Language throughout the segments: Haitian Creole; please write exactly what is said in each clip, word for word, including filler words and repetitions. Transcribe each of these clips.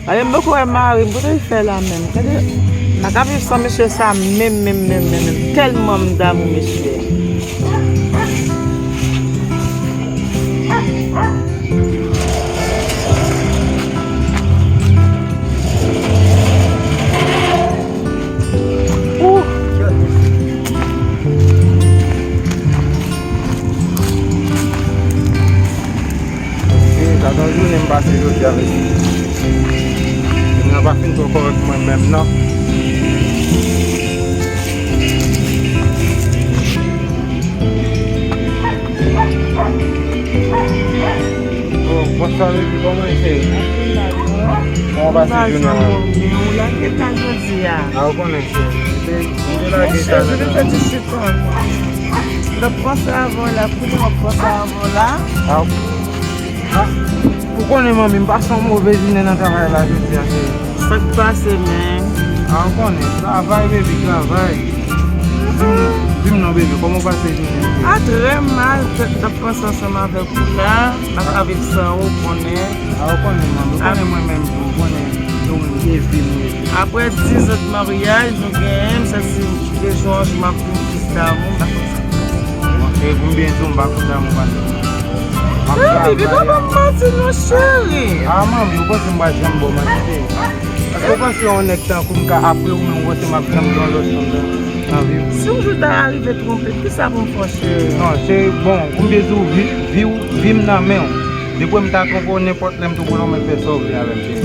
Gade, m poko wè mari m, kote l fè la menm? Gade, m pa ka viv san mesye sa menm, menm, menm, menm, menm. Tèlman m damou mesye a. Ooh. E, sa se yon jounen m pase jodi a, mesye. Jounen an pa fin twò kòrèk pou mwen menm, non. Oh, bonswa, baby, kòman w ye, cheri? Kòman w pase jounen an? Ou lage tan jodi a. A, ou konnen, cheri. M te, m te lage tan nan. L ap panse avè w la, kounye a w ap panse avè w la. A, a, ou konnen, manmi, m pase yon move jounen nan travay la jodi a, cheri. Sa k pase, men? A, ou konnen, travay, baby, travay. Di m, di m non, baby, kòman w pase jounen an? A, trè mal, tèt t ap panse ansanm avèk ou la. M pa ka viv san ou, ou konnen. A, ou konnen, manmi, ou konnen mwen menm tou, ou konnen, nou menm, e vi m, wi. Apre diz an de maryaj, nou genyen, m santi m bezwen yon jou m ap vin plis damou, m pa konn sa. Bon, cheri, pou m byen di w, m pa konn damou pase. M ap travay. Baby, pa ban m manti non, cheri. A, manmi, ou panse m pral janm ba w manti, cheri? Èske w panse yon nèg tankou m ka apre ou menm, ou panse m ap janm gen yon lòt fanm nan, nan vi m? Si yon jou ta rive twonpe m, kisa pou m fè, cheri? Non, cheri, bon, pou m byen di w, vi, vi w, vi m nan men w. Depi m ta twonpe w, nenpòt lè m twonpe w la, ou mèt fè sa w vle avè m, cheri.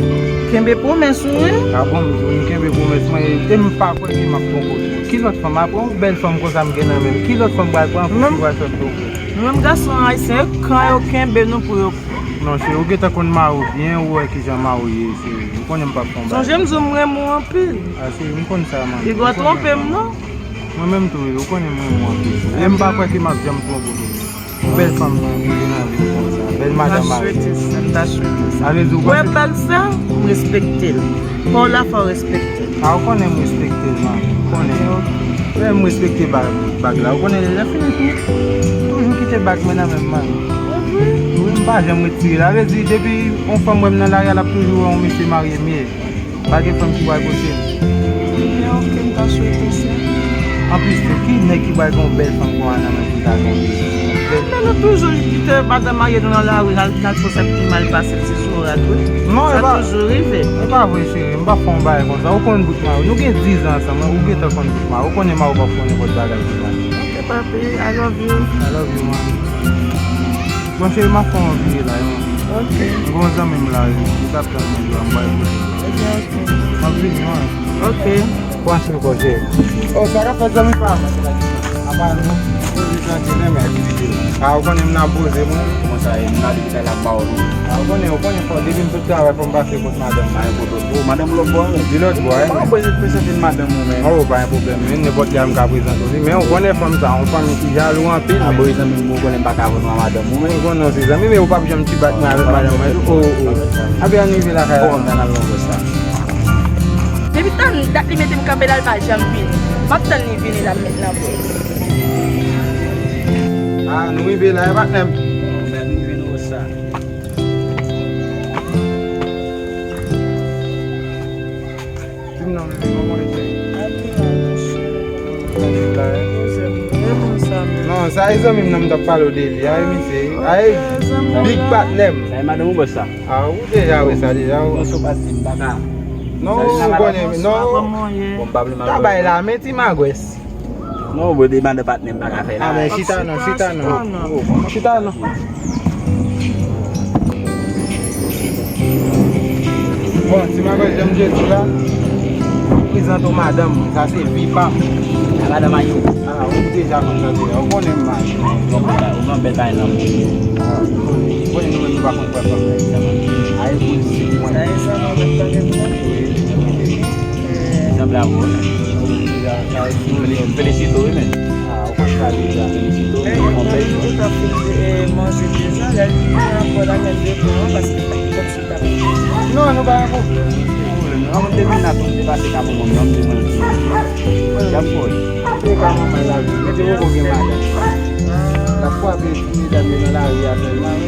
Kenbe pwomès ou, wi. A bon, m di w, m kenbe pwomès mwen, e m pa kwè ke m ap twonpe w. Ki lòt fanm? Apre yon bèl fanm konsa m gen nan men m, ki lòt fanm pral pran pou ki pral fè m twonpe w? Nou menm gason ayisyen, kan yo kenbe nou pou yo. Non, cheri, ou gentan konn mari w byen, ou wè kijan mari w ye, cheri. Ou konnen m p ap fè yon bagay. Sonje m di w m renmen w anpil. A, cheri, m konn sa, manmi. Piga w twonpe m, non? Mwen menm tou, wi, ou konnen m renmen w anpil, cheri. E m pa kwè ke m ap janm twonpe w. Bèl fanm nan rive nan vi m konsa. Bèl madanm a. M ta swete sa, m ta swete sa. Sa vle di ou panse. Ou wè bag sa, m respekte l. Pa w la fò w respekte l. A, ou konnen m respekte l, manmi. Ou konnen. Lè m respekte bag, bag la. Ou konnen lè fini tou, toujou kite bag mwen nan men m, manmi. Wi, m pa janm retire l. Sa vle di, depi yon fanm wè m nan lari a, l ap toujou wè yon mesye marye m ye. Pa gen fanm ki pral pouse m. Ebyen, oke, m ta swete sa. Anplis tou, ki nèg ki pral gen yon bèl fanm konsa nan men pou l ta twonpe l? Men nou toujou kite madanm marye nou nan lari, n al, n al fè sa ki mal pase ti zorat, wi. Non, e pa, sa toujou rive. E pa vre, cheri, m pa fè yon bagay konsa. Ou konn bout mari w. Nou gen diz an ansanm, ou gentan konn bout mari w. Ou konnen mari w p ap fè w nenpòt bagay konsa. Oke, papi, I love you. I love you, man. Bon, cheri, m ap fè yon vire la, wi. Oke. M gen yon zanmi m la, wi. Li t ap tann mwen, m bay kote. Ebyen, oke. M ap vini, wi. Oke. Pran swen kò w, cheri. Oh, sa k ap fèt, zanmi pa m? Apa nou poze trankil, men, men. A, ou konnen m nan poze, mwen. Kòman sa ye? M nan lopital la, m pa wè w non. A, ou konnen, ou konnen fò, depi m sot travay, fò m pase kot madanm mwen. Pa gen pwoblèm. Oh, madanm ou lòt bò a, wi. Pa bezwen prezante m madanm ou, men. Oh, pa gen pwoblèm, men. Nenpòt lè a m ka prezante w li. Men ou konnen fanm sa, yon fanm ki jalou anpil, men. A, bon, zanmi m, ou konnen m pa ka vann ou a madanm ou, men. Ou konnen se zanmi, men ou p ap janm ti bat mwen avèk madanm mwen tou. Oh, oh. Apre ann rive lakay la. Bon, m nan nan sa. Depi tann dat li mete m kanpe la, li pa janm vini. M ap tann li vini la, m met nan pòs. Ah, nou rive la, e patnè m. Bon, bèl, nou rive nan pòs sa. Di m non, bebe, kòman w ye, cheri? Tranquille la, hein? Non, sa e zanmi m nan m t ap pale w de li a, e misye, a e big patnè m. Sa e madanm ou bòs sa? Ah, ou deja wè sa deja, ou. Bon, sou pati m pa ka. Non, ou konnen, non. Bon, m pa vle mal. Ta bay la, men ti magwès. Non, bro, de madan patnè m pa ka fè la. Ah, men chita non, chita non. Chita non. Bon, ti magwès, jan m te di la, m prezante w madanm mwen, sa se vi pa m. A madanm a yo. Ah, ou deja konn sa deja, ou konnen m mache. Ou pran bèl bagay nan men. Ah, ou konnen nou menm nou pa konn pran fanm nan. Ay, pou di mwen. Sa e sa, nou mèt pa gen tan. Wi. Sanble avè w. Feli-, felisite w, wi, men. Ah, ou konn sa deja, felisite w, men ou fè yon bèl jwèt. Ou ta fin, eh, manje deja, lè l vini, apre l a mèt devan an, paske pa t konn si l t ap. Non, nou pa gen pwoblèm. An, m te vin la tou, m te pase ka manman m, non, m te manje. Jan m fè w ye? M te ka manman la, wi. Mete poko gen madanm. L ap frape ti medam yo nan lari a sèlman, wi.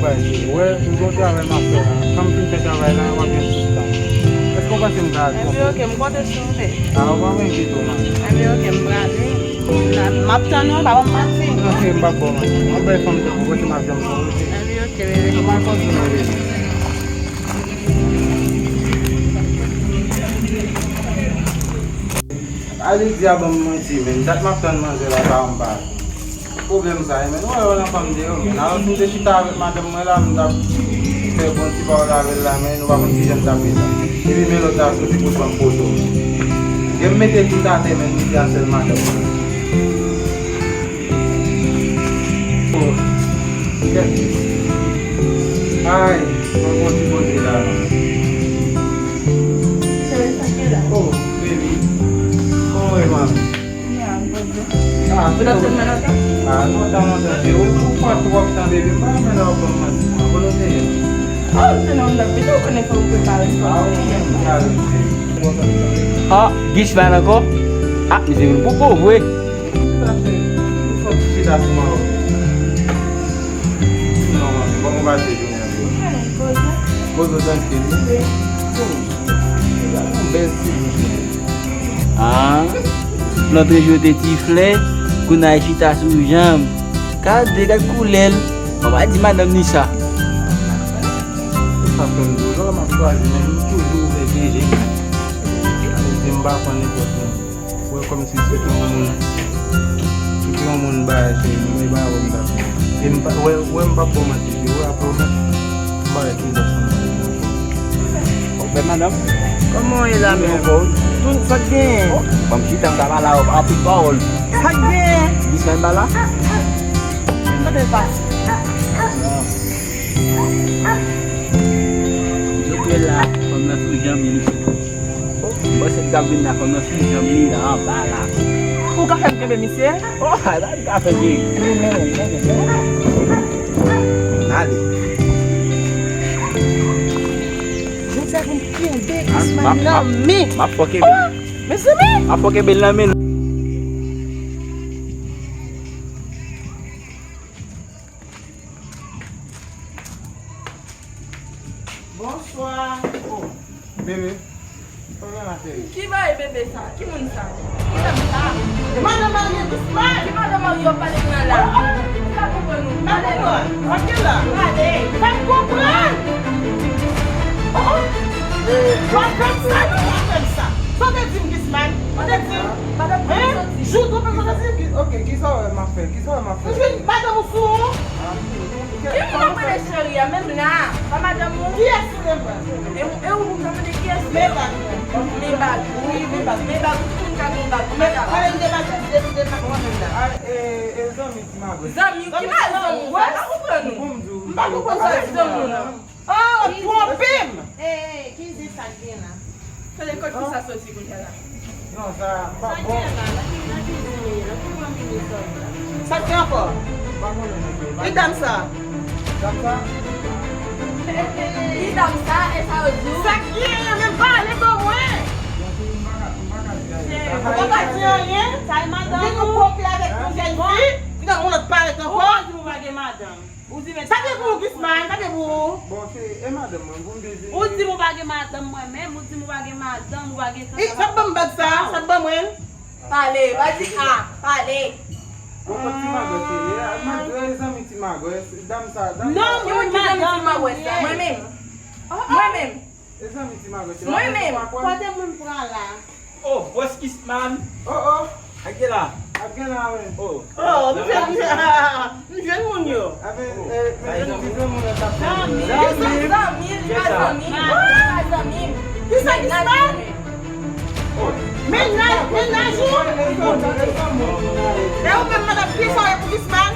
Bay, wè, m gon travay m ap fè la. Kan m fin fè travay la, w ap jwenn sou tan. Èske w panse m ka al? Enben, oke, m konte sou ou, bebe. A, w pa menm pito, man. Enben, oke, m prale. M ap tann ou, pa ban m manti. Non, cheri, m p ap ba w manti. Yon bèl fanm tankou w, w panse m ap janm fè w, cheri? Enben, oke, bebe. Ann al kontinye, bebe. Alix di a ban m manti, men dat m ap tann manzè la, pa m pa. Pwoblèm sa, men, wè, wè, nan fanm de yo, men. Alò, si m te chita avèk madanm mwen la, m t ap fè bon ti pawòl avè l la, men nou pa konn kijan m t ap ye la. Epi men lòt la soti pou l ban m foto. Gen m mete tout atè, men m di a sèl madanm mwen. Oh, kèt. Ay, mwen bon ti kote la. Cheri, sa k gen la? Oh, baby. Kòman w ye, mami? Ah, se ou. Ah, nou ta lontan, se ou. Ou pran twòp tan, baby. M pa renmen lè w ap ban m manti, non. Bon, nou te ye. Oh, se non, m t ap pito, ou konnen fò m prepare. Ah, wi, m te ale. Ah, Gisman ankò? Ah, misye vin pou bon vre. Sa se, ou fè ti chita sou mwen. Non, mami, kòman w pase jounen an? Poze w trankil, wi. Yon bèl ti jounen. Ah, lòt jou te ti flè, kounye a chita sou janm. Gade, gad koulè l. Mwen pa di madanm ni sa. Se sa fè m di w, lè m ap chwazi, men m toujou ouvè de je. Sa vle di m pa pran nenpòt moun. Wè kòmsi se te yon moun, se te yon moun bagay, se yon bagay wè m t ap fè. E m pa, wè, wè m p ap ba w manti, se wè apre w menm, m pa wè ki lòt fanm mwen ankò. Ok, madanm. Kòman w ye la menm? Tout sa k genyen. Ban m chita, m ka pale avè w anpil pawòl. Sa k genyen? Gisman pa la? Kote l pase? Joel la, fanm nan sou janm li. M panse l t ap vin la, fanm nan sou janm li la, anba la. Ou ka fè m kenbe misye? Oh, ala l ka fè m. N ale. Jodi a pou m kenbe Gisman nan men. M ap fò kenbe. Mezanmi! M ap fò kenbe l nan men. Bonswa. Oh, bebe. Kòman w ye, ma chérie? Ki bagay bebe sa? Ki moun sa? Ki dam sa? E madanm marye Gisman. Ki madanm marye w ap pale m nan la? M pa konprann ou. Pale non. Pale. Pa konprann. Oh, oh. Madanm sa, nou pa fè m sa. Sa w te di m, Gisman? Ou te di m? Madanm sa, ou te di m? Jou tou, sa w te di m? Ok, kisa w wè m ap fè? Kisa w wè m ap fè? Ou jwenn madanm ou sou ou? Ki moun ap rele cheri a menm la? Pa madanm ou? Kiyès ou menm la? E, e ou moun k ap mande kiyès ou? Men bag mwen. Men bag. Wi, men bag. Men bag, tout moun ka gen bag. Men bag. Pale m de bag, de, de bag mwen menm la. A, e, e zanmi ti magwè. Zanmi w? Ki zanmi w? Zanmi w? Mwen pa konprann ou. Bon, m di w. M pa konprann sa zanmi w nan. Oh, twonpe m! Ee, ki zen sa k gen la? Kote kòd fi sa soti kounye a la? Non, sa pa bon. Sa k gen la? Nan ki, nan ki zen li ye? Nan ki fanmi li sòti la? Sa k gen ankò? Pa konnen non, se pa. E dam sa? Dam sa? E dam sa, e sa yo di w? Sa k gen? Men pale ban mwen! Bon, se m pa ka, m pa ka di anyen. Cheri, ou pa ka di anyen? Sa e madanm ou? Ou vin nou pwope avèk yon jèn fi, epi yon lòt parèt ankò. Ou pa di nou pa gen madanm. Ou di men sa gen pou ou, Gisman, sa gen pou ou. Bon, se, e madanm mwen, pou m di. Ou di m ou pa gen madanm mwen menm, ou di m ou pa gen madanm, ou pa gen sa, sa, sa. Sa ban m bag sa, sa ban mwen. Pale, pa di a, pale. Bon, kot ti magwè se, e, a, mwen, e, zanmi ti magwè, se dam sa, dam sa. Non, mwen, ki zanmi ti magwè sa? Mwen menm. Mwen menm. E zanmi ti magwè se. Mwen menm. Kote moun pran la? Oh, bòs Gisman. Oh, oh. Sa k gen la? Sa k gen la, wi. Oh. Oh, m jwenn, m jwenn moun yo. Zanmi. Zanmi, li pa zanmi m. Li pa zanmi m. Kisa Gisman? Mennaj, mennaj ou? E ou menm, madanm, kisa w ye pou Gisman?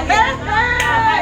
Hey, hey!